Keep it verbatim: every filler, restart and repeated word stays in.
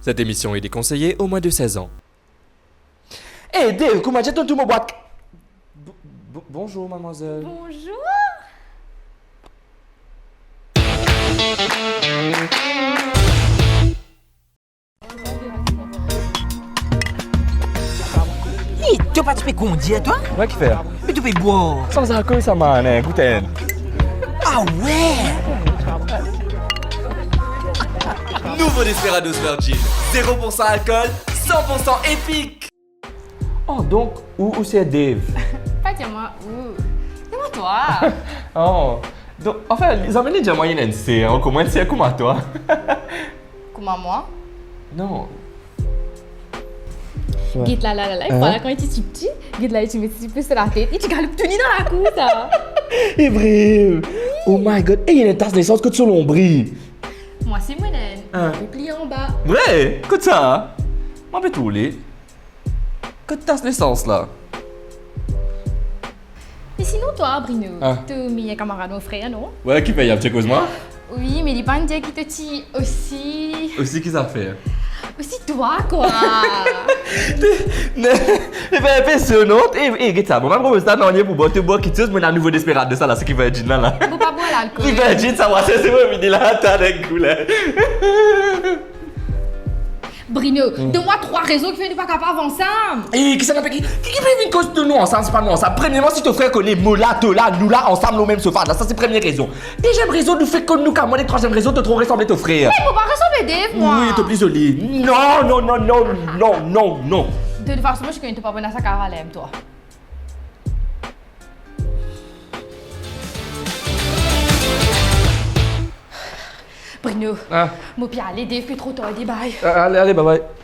Cette émission est déconseillée aux moins de seize ans. Eh, Dave, kouma dir to tou mo bwat? Bo-, bo-, bonjour, mademoiselle. Bonjour. Hey, to pa ti pe kondir, twa? Wi, kifer? Me to pe bwar. San alkol sa, man, hein, gout enn. Ah wi! Nouvo Desperados Virgin, zéro pour cent alcool, cent pour cent épique. Oh, donk, ou, ou se Dave? Pa dir mwa ou. Dir mwa twa. Oh, donk, anfin, zame li dir mwa li ena enn ser, hein, kouma enn ser kouma twa? Kouma mwa? Non. Wi. Get la, la, la, la, wi. Voilà, kan li ti pti, get la, li ti met ti pe so latet, li ti galoup touni dan lakour, sa. E vre? Wi. Oh my God. E, li ena enn tas nesans kot so lonbril. Mwa, se mwa, ena enn, hein, pli anba. Vre? Kot sa? Mwa pe trouble. Kot tas nesans la? Me sinon twa, Bruno, hein, to meyer kamarad mo frer, non? Wi, kifer, li ti koz mwa? Wi, me li pa'nn dir ki to ti osi... Osi ki zafer? Osi twa, kwa. Ne, ne, ne, pa inpresionan. E, e, get sa, mo pa propoz twa nanye pou bwar, to bwar kiksoz, mo ena nouvo Desperados sa la, seki virgin la, la. Mo pa bwar lalkol. Virgin sa, mwa, se, se mo vini la, ta, dan kou la. Bruno, hmm, donn mwa trwa rezon kifer nou pa kapav ansam. E, kisannla pe, ki, ki, ki pe vinn koz de nou ansam, se pa nou ansam. Premierman, si to frer kone mo la, to la, nou la, ansam lor mem sofa la, sa se premie rezon. Deziem rezon, nou fek konn nou kamarad, e trwaziem rezon, to tro resanble to frer. Me mo pa resanble Dave, mwa. Wi, to pli zoli. Non, non, non. De tout fason, mo ti kone to pa pou ena sa karakter, twa. Bruno, ah, mo pe ale, Dave pe tro tarde, bye. Ah, ale, ale, bye bye.